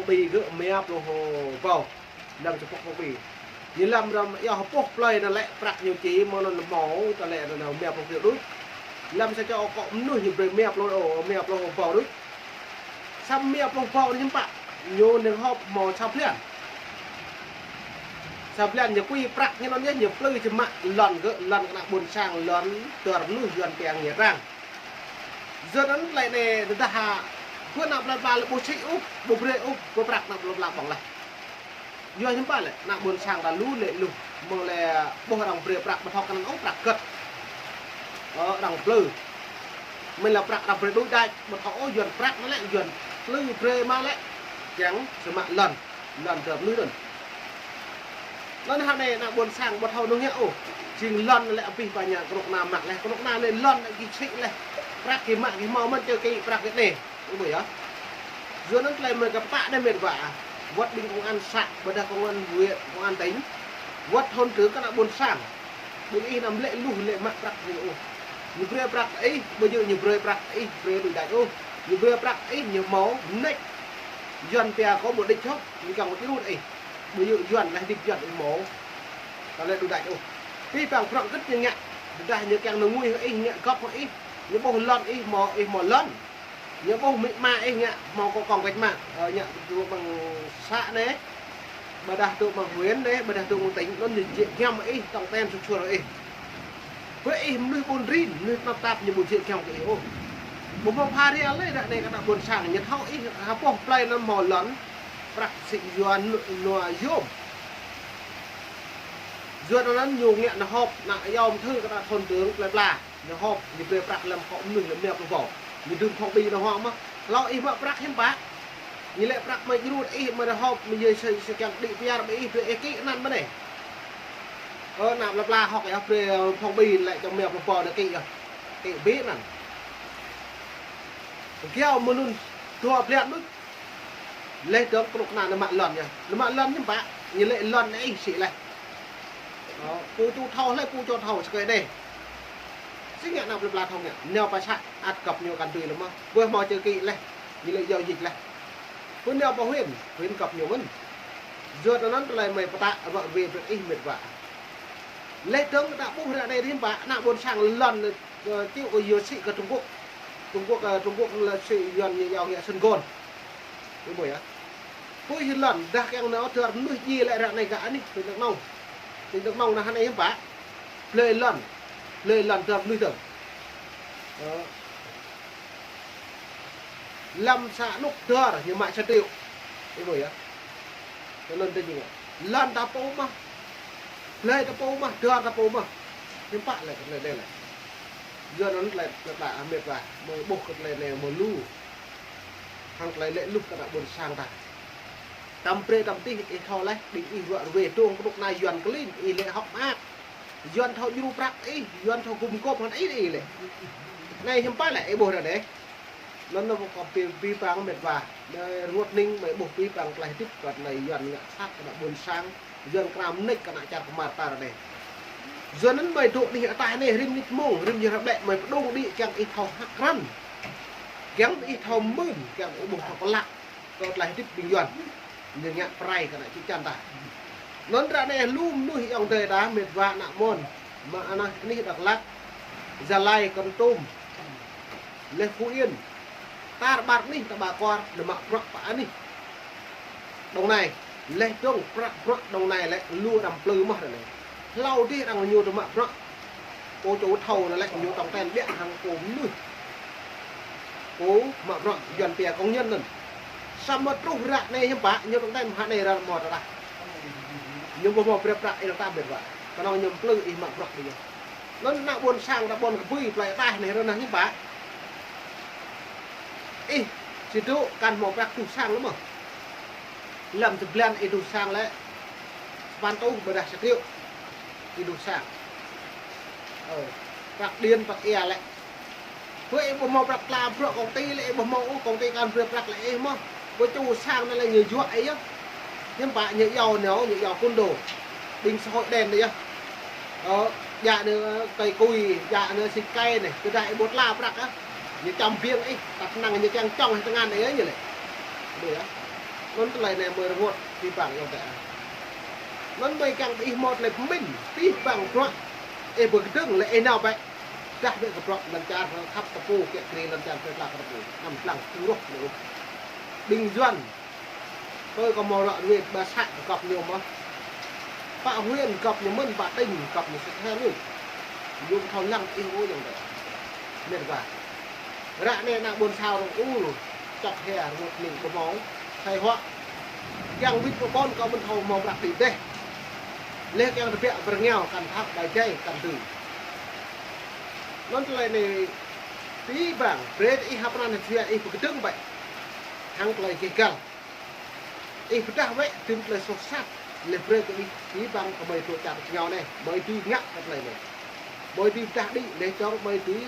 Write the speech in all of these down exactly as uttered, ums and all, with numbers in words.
Pi gơ̆ mia pluh ƀâo. Lăm čơpŏk phong pi. Ñu lăm răm yơh hơpŏh plơi anŭn lĕ prăk ñu či mơ̆ng anŭn lơmâo, ta lĕ anŭn mia pluh triệu đôč. Lăm sa čô akŏ mơnuih ñu brơi mia pluh, mia pluh ƀâo đôč. Samơ̆ mia pluh ƀâo anŭn hiư̆m pă. Ñu neng họp hmâo sa blan. Sa blan ñu kui prăk ñu anŭn yơh, ñu plư čơmă lŏn gơ̆, lŏn kơ ană ƀôn sang, lŏn dơr mơnuih Yuan pia ngă rang. Yua anŭn tơlơi anai tơdah hă, ƀu ană plơi pla lĕ ƀu sĭ ôh, ƀu brơi ôh, ƀu prăk ană plơi pla ƀơ̆ng laih. Yua hiư̆m pă lĕ, ană ƀôn sang ta lu lĕ lu, mơ̆ng lĕ ƀuh arăng brơi prăk ƀu thâo kơnang ôh prăk gơ̆t. Ơ, arăng plư. Mơ̆ng lĕ prăk arăng brơi đôč đač, ƀu thâo ôh Yuan prăk anŭn lĕ, Yuan plư brơi mă lĕ, kiăng čơmă lŏn. Lŏn dơr mơnuih anŭn. Anŭn hă anai ană ƀôn sang ƀu thâo nung ngă ôh. Jing lŏn lĕ abih bang ñu kơnuk kơna mă laih, kơnuk kơna lĕ lŏn lĕ gih sĭ laih. Prăk gih mă gih hmâo mơ̆n čơ kĭ prăk gih anai. Ƀu ƀuh yơh. Yua anŭn tơlơi mơi kơ pơtă anai mĕt wa. Wơ̆t ƀing công an xã, ƀôdah công an huyện, công an tỉnh. Wơ̆t thôn trưởng kơ ană ƀôn sang. Ƀing ih anăm lĕ luh lĕ mă prăk ñu ôh. Ñu brơi prăk ih, ƀu djơ̆ ñu brơi prăk ih, brơi đôč đač ôh. Ñu brơi prăk ih, ñu hmâo mơneč. Yuan pia kơ mục đích hŏ, ñu kiăng mơ̆ či rut ih. Ƀu djơ̆ Yuan laih hơdip Yuan ih hmâo. Ta lĕ đôč đač ôh. Abih bang prăk gơ̆t ñu ngă. Tơdah ñu kiăng nơnguih ih, ngă gŏp ih. Ñu ƀuh lŏn ih hmâo, ih hmâo lŏn. Ñu ƀuh amĭ ama ih ngă hmâo kơ kông kĕč mă, ơ, ngă dŏ amăng xã anai, ƀôdah dŏ amăng huyện anai, ƀôdah dŏ amăng tỉnh, anŭn ñu jĕ giăm ih, tŏng ten sŭk suôr ih. Ƀơi ih mơnuih ƀun rin, mơnuih tơnap tap ñu ƀu jĕ giăm kơ ih ôh. Ƀu hmâo pha ria lĕ ră anai kơ ană ƀôn sang, ñu thâo ih hơpŏh plơi anŭn hmâo lŏn, prăk sĭ Yuan nua yôm. Yua anŭn ñu ngă nao họp, nao yôm thư kơ ană thôn trưởng plơi pla. Ñu họp, ñu brơi prăk lăm akŏ mơnuih lăm mia pluh ƀâo. Ñu đưm phong pi nao hŏ mơ̆. Hlâo ih mă prăk hiư̆m pă. Ñu lĕ prăk mơi či rut ih mơi nao họp, mơi yơh sa, sa kiăng đĭ piar ƀơi ih, brơi ih kĭ anăn mơ̆n anai. Ơ, ană plơi pla hŏk yơh brơi phong pi lĕ čang mia pluh ƀâo đa kĭ yơh. Kĭ ƀiă anăn. Kiaŏ mơnun dua blan đôč. Laih dơ̆ng kơnuk kơna nao mă lŏn yơh. Nao mă lŏn hiư̆m pă, ñu lĕ lŏn anai ih sĭ laih. Ơ, pô ču thâo laih, pô ču thâo sơkơi anai. Sĭ ngă ană plơi pla thâo ngă, nao pơ xã ăt gŏp ñu kăn tui lơ̆m mơ̆. Ƀu hmâo čơ kĭ laih, ñu lĕ giao dịch laih. Ƀu nao pơ huyện, huyện gŏp ñu mơ̆n. Yua anŭn tơlơi mơi pơtă ră ruai brơi ih mĕt wa. Laih dơ̆ng ta ƀuh ră anai hiư̆m pă, ană ƀôn sang lŏn, ơ, tiu kơ yua sĭ kơ Trung Quốc. Trung Quốc, ơ, Trung Quốc lĕ sĭ Yuan ñu yua ngă sân gôn. Ih ƀuh yơh. Pui hi lŏn, dah kiăng nao dơr mơnuih djai lĕ ră anai gah anih, tỉnh Đắk Nông. Tỉnh Đắk Nông anai hơnai hiư̆m pă. Blơi lŏn, blơi lŏn dơr mơnuih dơ̆ng. Ơ. Lăm sa anŭk dơr ñu mă sa triệu. Ih ƀuh yơh. Tơ lŏn tơ jing. Lŏn ta pô mơ̆. Blơi ta pô mơ̆, dơr ta pô mơ̆. Hiư̆m pă lĕ, lĕ, lĕ, lĕ. Yua anŭn lĕ, lĕ, lĕ, mĕt wa. Mơi ƀuh kơ tơlơi anai mơ̆ lu. Hăng tơlơi lĕ luh kơ ană ƀôn sang ta. Tăm brơi tăm tih ih thâo laih, ƀing ih ruă ruê dong kơnuk kơna Yuan klin, ih lĕ hŏk mơak. Yuan thâo djru prăk ih, Yuan thâo gum gôp hăng ih, ih lĕ. Anai hiư̆m pă lĕ, ih ƀuh ră anai. Anŭn anŭn kơ abih, abih bang mĕt wa. Anai rơngot hning, mơi ƀuh abih bang tơlơi hơdip, kơ anai Yuan ngă sat kơ ană ƀôn sang. Yuan kram nik kơ ană čar kơmar ta ră anai. Yua anŭn mơi dŏ anih ataih anai, rĭm anih mông, rĭm yơh ră ƀĕ mơi pơdŏng đĭ kiăng ih thâo hăk răn. Kiăng ih thâo mưn, kiăng ih ƀuh thâo klă. Kơ tơlơi hơdip ƀing Yuan. Ñu ngă pơrai kơ ană čư̆ čan ta. Anŭn ră anai lu mơnuih ayŏng adơi ta, mĕt wa ană mơ̆n. Mă anai anih Dak Lak, Gia Lai, Kon Tum. Laih Phú Yên. Tar ƀar anih ta ƀar kuar, nao mă bruă pơ anih. Đồng Nai, laih dơ̆ng prăk bruă Đồng Nai lĕ lu arăng plư mơ̆ ră anai. Hlâo dih arăng ñu tơ mă bruă. Pô ču thâo anŭn lĕ ñu tŏng ten biă hăng pô mơnuih. Pô mă bruă Yuan pia công nhân anŭn. Samơ̆ truh ră anai hiư̆m pă, ñu tŏng ten mă anai ră mơ̆ tơdah. Ñu ƀu hmâo brơi prăk ih ta mĕt wa. Kơnơ̆ng ñu plư ih mă bruă dih. Anŭn ană ƀôn sang ta ƀôn kơbui plơi ataih anai ră anai hiư̆m pă. Ih, či dŏ kăn hmâo prăk tuh sang lĕ mơ̆. Lăm tơblan ih tuh sang lĕ. Sapăn tuh ƀôdah sa triệu. Ih tuh sang. Ơ, prăk điện prăk ia lĕ. Ƀu ih ƀu hmâo prăk tla bruă công ty lĕ, ih ƀu hmâo ôh công ty kăn brơi prăk lĕ ih mơ̆. Ƀu ču sang anŭn lĕ ñu juă ih yơh. Hiư̆m pă ñu iâu nao, ñu iâu phun đô. Ƀing xã hội đen anai yơh. Ơ, djă anai, ơ, cây cối, djă anai, xịt cây anai, tơdah ih ƀu tla prăk ah. Ñu čăm biêng ih, tăp năng ñu kiăng čŏng ih tơngan ih ñu lĕ. Ƀu yơh. Anŭn tơlơi anai mơi rơngot abih bang ayŏng adơi. Anŭn mơi kiăng ƀing ih hmâo tơlơi pơmĭn, abih bang bruă ih pơkơdơ̆ng lĕ ih nao bĕ. Dah bĕ kơ bruă lŏn čar khăp tơpŭ, kiăng kri lŏn čar plơi pla khăp tơpŭ. Anăm lăng tơruh lu. Ƀing Yuan, tui kơ hmâo ră ruai ba să gŏp ñu mơ̆n. Pă huyện gŏp ñu mơ̆n, pă tỉnh gŏp ñu sĭt hă lu. Yua thâo lăng ih ôh ayŏng adơi. Mĕt wa. Ră anai ană ƀôn sang rŏng ur, čŏk hia rơngot hning ƀu hmâo sai huă. Kiăng wĭt pơ ƀôn kơ ƀôn thâo hmâo prăk đĭ dêh. Leh kiăng tơbiă pơrơngiao kăn thâo ƀai jai kăn tui. Anŭn tơlơi anai abih bang, brơi ih hăp anăn hơjua ih pơkơdơ̆ng bĕ. Hăng tơlơi gêh gal. Ih pơdah wĕ tơm tơlơi soh sat, leh brơi kơ ih abih bang kơ mơi dŏ čar kơngiao anai, mơi dưi ngă kơ tơlơi anai. Mơi dưi pơdah đĭ, leh dŏng mơi dưi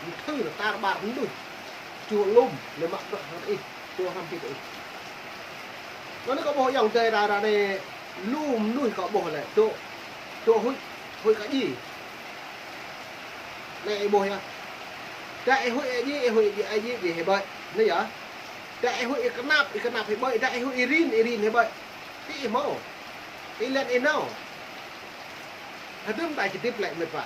mơthưr tar ƀar mơnuih. Čuh lŏm, leh mă bruă hăng ih, čuh hrăm pit ih. Anŭn kâo ƀuh ayŏng adơi ră ră anai, lu mơnuih kâo ƀuh lĕ, dŏ, dŏ huĭ, huĭ kơ djai. Anai ih ƀuh yơh. Dah ih huĭ kơ djai, ih huĭ kơ djai, djai hĭ ƀơi. Anai yơh. Dah ih huĭ ih kơnap, ih kơnap hĭ ƀơi, dah ih huĭ ih rin, ih rin hĭ ƀơi. Ti ih hmâo. Ih lĕ ih nao. Hơdôm ta či hơdip lĕ mĕt wa.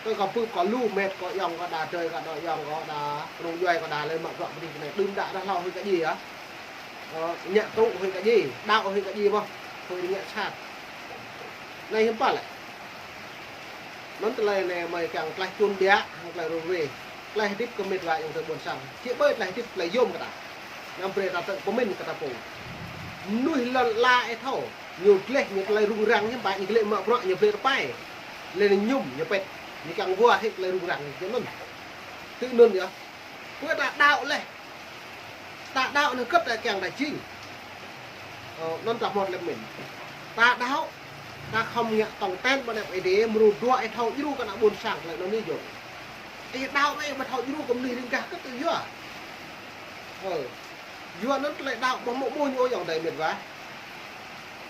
Tui kâo pơƀut kơ lu mĕt kâo ayŏng kâo đa, adơi kâo đa, ayŏng kâo đa, rŏng djuai kâo đa lĕ mă bruă pơdih anai. Đưm đă dah hlâo huĭ kơ djai yơh. Ơ, ngă tŭ huĭ kơ djai, đaŏ huĭ kơ djai mơ̆n. Huĭ ngă sat. Anai hiư̆m pă lĕ. Anŭn tơlơi anai mơi kiăng tơlơi čun biă, hăng tơlơi rơngot ruai. Tơlơi hơdip kơ mĕt wa ayŏng adơi ƀôn sang. Či ƀơi tơlơi hơdip tơlơi yôm kơ ta. Anăm brơi ta tơ̆ pơmĭn kơ ta pô. Mơnuih lŏn ala ih thâo. Ñu gleh ñu tơlơi rŭng răng hiư̆m pă, ñu gleh mă bruă ñu brơi tơpai. Leh ñu mơñum, ñu pĕt. Ñu kiăng wơr hĭ tơlơi rŭng răng ñu anŭn. Tui anŭn yơh. Pơ ta đaŏ leh. Ta đaŏ anŭn kơ̆t ta kiăng ta jing. Ơ, anŭn ta hmâo tơlơi pơmĭn. Ta đaŏ, ta khŏm ngă tong ten ƀơi anăp Ơi Adai, mơ̆ rơđah ih thâo djru kơ ană ƀôn sang tơlơi anŭn anai yơh. Ih đaŏ anai ƀu thâo djru kơ mơnuih riêng gah kơ̆t tui yua. Ơ, yua anŭn tơlơi đaŏ ƀu hmâo ƀuh ñu ayŏng adơi mĕt wa.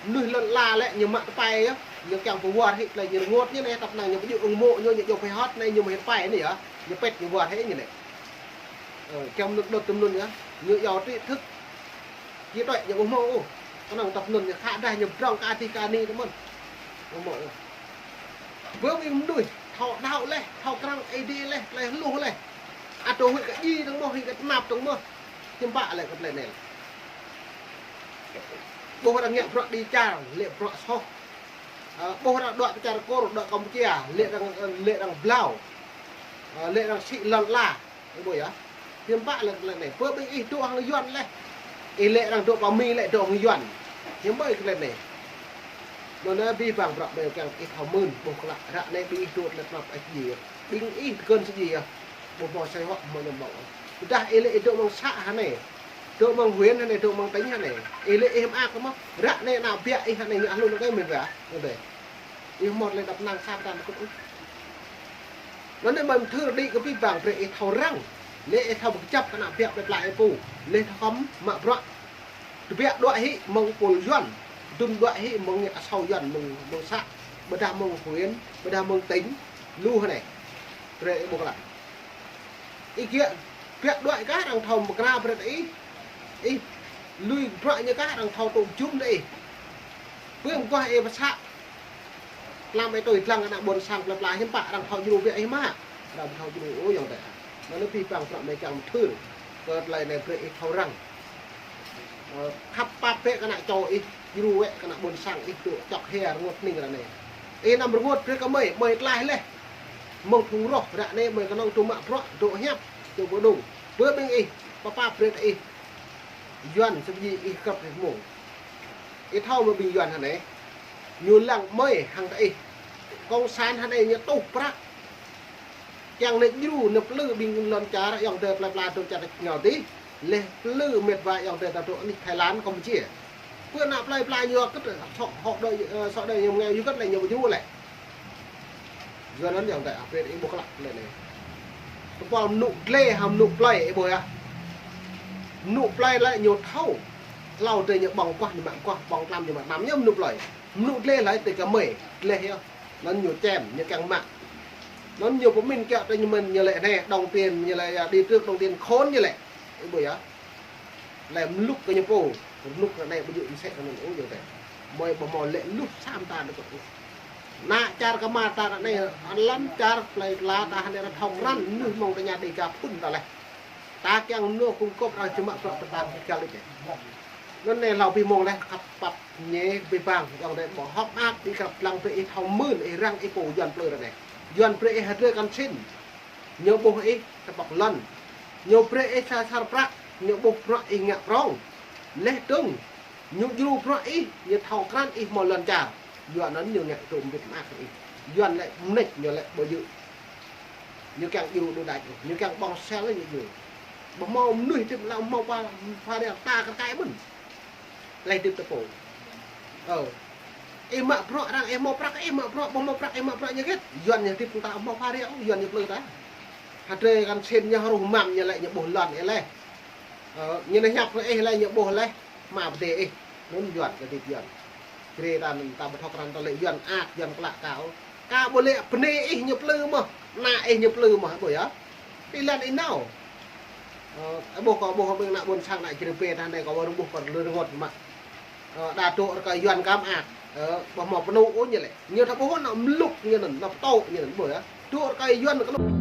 Mơnuih lŏn ala lĕ ñu mă tơpai yơh, ñu kiăng pơwơr hĭ tơlơi ñu rơngot ñu anai, tăp năng ñu pơjing ung mô̆ ñu, ñu jŏk pơhơt anai, ñu mơhĭt tơpai anai yơh, ñu pĕt ñu wơr hĭ ñu lĕ. Ơ, kiăng mơnŭt đôč tơm anŭn yơh, ñu iâu tri thức. Či tuai ñu ƀu hmâo ôh. Kơnơ̆ng tăp anŭn ñu khă dah ñu pơdrŏng kơ adih kơ anih tơmơ̆n. Ƀu hmâo ôh. Bơ ƀing mơnuih, thâo đaŏ leh, thâo krăn Ơi Adai leh, tơlơi hluh leh. Ăt dŏ huĭ kơ djai dơ̆ng mơ̆n, huĭ kơ tơnap dơ̆ng mơ̆n. Hiư̆m pă lĕ kơ tơlơi anai. Ƀuh arăng ngă bruă đĭ čar, lĕ bruă soh. Ơ, ƀuh arăng dŏ pơ čar Kur, dŏ Kampuchia, lĕ arăng, lĕ arăng blao. Ơ, lĕ arăng sĭ lŏn ala. Ih ƀuh yơh. Hiư̆m pă lĕ tơlơi anai. Pơ ƀing ih dŏ hăng Yuan leh. Ih lĕ arăng dŏ pơ Mi lĕ dŏ hăng Yuan. Hiư̆m ƀơi tơlơi anai. Anŭn anai abih bang bruă ƀai kiăng ih thâo mơ̆n, ƀuh klă. Ră anai ƀing ih dŏ tơlơi tơnap ih djai. Ƀing ih tơkơn sơdjai yơh. Ƀu hmâo sai huă hmâo ñăm ƀơ̆ng. Tơdah ih lĕ ih dŏ mơ̆ng să hơnai. Dŏ mơ̆ng huyện hơnai, dŏ mơ̆ng tỉnh hơnai. Ih lĕ ih mơak kơ mơ̆. Ră anai ană biă ih hơnai ngă hlŭn kơ mĕt wa. Anŭn dêh. Ih hmâo tơlơi đăp năng sa pơtăn kŭt ôh. Anŭn anai mơi mơthưr đĭ kơ abih bang brơi ih thâo răng. Lĕ ih thâo pơkơjăp kơ ană biă plơi pla ih pô. Lĕ thâo khŏm mă bruă. Tơbiă đuaĭ hĭ mơ̆ng pôl Yuan. Dŭm đuaĭ hĭ mơ̆ng ngă asâo Yuan mơ̆ng, mơ̆ng să. Ƀôdah mơ̆ng huyện, ƀôdah mơ̆ng tỉnh. Lu hơnai. Brơi ih ƀuh klă. Ih kiăng biă đuaĭ kah arăng thâo mơkra brơi ih. Ih lui bruă ñu kah arăng thâo tŭ jum đơi ih. Pơm kuah ih pơsă. Tlam ih tui dlăng ană ƀôn sang plơi pla hiư̆m pă arăng thâo djru biă ih mă. Arăng thâo djru ôh ayŏng adơi. Anŭn anai abih bang bruă mơi kiăng mơthưr. Kơ tơlơi anai brơi ih thâo răng. Ơ, khăp pap bĕ kơ ană čô ih, djru wĕ kơ ană ƀôn sang ih dŏ čŏk hia rơngot hning ră anai. Ih anăm rơngot brơi kơ mơi, mơi tlaih leh. Mơ̆ng phung roh ră anai mơi kơnơ̆ng dŏ mă bruă, dŏ hiăp, dŏ pơđung. Bơ ƀing ih, pơpă brơi tơ ih. Yuan sơbơji ih krăp ih mông. Ih thâo mơ̆ ƀing Yuan hơnai. Ñu lăng mơi hăng tơ ih. Kông san hơnai ñu tuh prăk. Kiăng nĕ djru nĕ plư ƀing lŏn čar ayŏng adơi plơi pla dŏ čar kơngiao adih. Leh plư mĕt wa ayŏng adơi ta dŏ anih Thái Lan, Kampuchia. Pơ ană plơi pla ñu kơ̆t sŏ hŏ đơi, ơ, sŏ đơi ñu ngă yua kơ̆t lĕ ñu djru lĕ. Yua anŭn ayŏng adơi apet ih ƀuh klă lĕ anai. Tơpul mơnŭ gleh hăng mơnŭ plơi ih ƀuh yơh. Mơnŭ plơi lĕ ñu thâo. Hlâo adơi ñu ƀơ̆ng kuah ñu mă kuah, ƀơ̆ng tlam ñu mă tlam, ñu mơnŭ plơi. Mơnŭ gleh lĕ tơ kơ mơi, gleh yơh. Anŭn ñu čem, ñu kiăng mă. Anŭn ñu pơmĭn kiăng tơ ñu mơ̆n ñu lĕ anai, đồng tiền ñu lĕ, đi trước đồng tiền khốn ñu lĕ. Ih ƀuh yơh. Lĕ mlŭk kơ ñu pô, rơnŭk ră anai ƀu djơ̆ mơsĕ kơ anŭn ôh yơh tĕ. Mơi ƀu hmâo lĕ luh sa mta đôč ôh. Ană čar kơ ama ta ră anai, anăn čar plei pla ta hơnai ră thâo krăn, mơnuih mơ̆ng tơña Dêga phŭn ta leh. Ta kiăng mơnuih kung kop ră čơmă prăk pơtang kơ kal ih tĕ. Anŭn anai hlâo ƀing mơ̆ng leh khăp pap ñe ƀing bang, yua tĕ ƀu hơ̆k mơak, ih krăp lăng brơi ih thâo mưn, ih răng ih pô Yuan plư ră anai. Yuan brơi ih hơdrơi kăn sĭn. Ñu ƀuh ih tơpŏk lŏn. Ñu brơi ih sa sar prăk, ñu ƀuh bruă ih ngă prŏng. Leh dơ̆ng, ñu djru bruă ih, ñu thâo krăn ih hmâo lŏn čar. Yuan anŭn ñu ngă tŭ mbĭt mơak ih. Yuan lĕ mơneč ñu lĕ ƀu djơ̆. Ñu kiăng djru đu đač, ñu kiăng ƀơ̆ng sel ñu djru. Ƀu hmâo mơnuih hơdip lăm hmâo pha, pha ria ta kơ kai mơ̆n. Leh hơdip tơ pô. Ơ. Ih mă bruă arăng ih hmâo prăk, ih mă bruă, ƀu hmâo prăk ih mă bruă ñu hơget. Yuan ñu hơdip ta hmâo pha ria, Yuan ñu plư ta. Hơdrơi kăn sĭn ñu hruh măm ñu lĕ ñu ƀuh lŏn ih leh. Ơ, ñu leh hiăp kơ ih leh ñu ƀuh leh. Hmua pơdơi ih. Anŭn Yuan kơ hơdip Yuan. Brơi ta anŭn ta ƀu thâo krăn ta lĕ Yuan ak, Yuan klă kâo. Kâo ƀu lĕ bơnai ih ñu plư mơ̆n, ană ih ñu plư mơ̆n, ƀu yơh. Ih lăn ih nao. Ơ, ƀuh kâo ƀuh ƀing ană ƀôn sang ană čơrơbê ta anai kâo ƀu rơbuh kâo lơ rơngot mă. Ơ, đa dŏ rơkơi Yuan kơ mơak. Ơ, ƀu hmâo pơnŭ ôh ñu lĕ. Ñu thâo ƀuh ană mlŭk ñu anŭn, ană pơtô ñu anŭn, ƀuh yơh. Dŏ rơkơi Yuan kơ anŭn.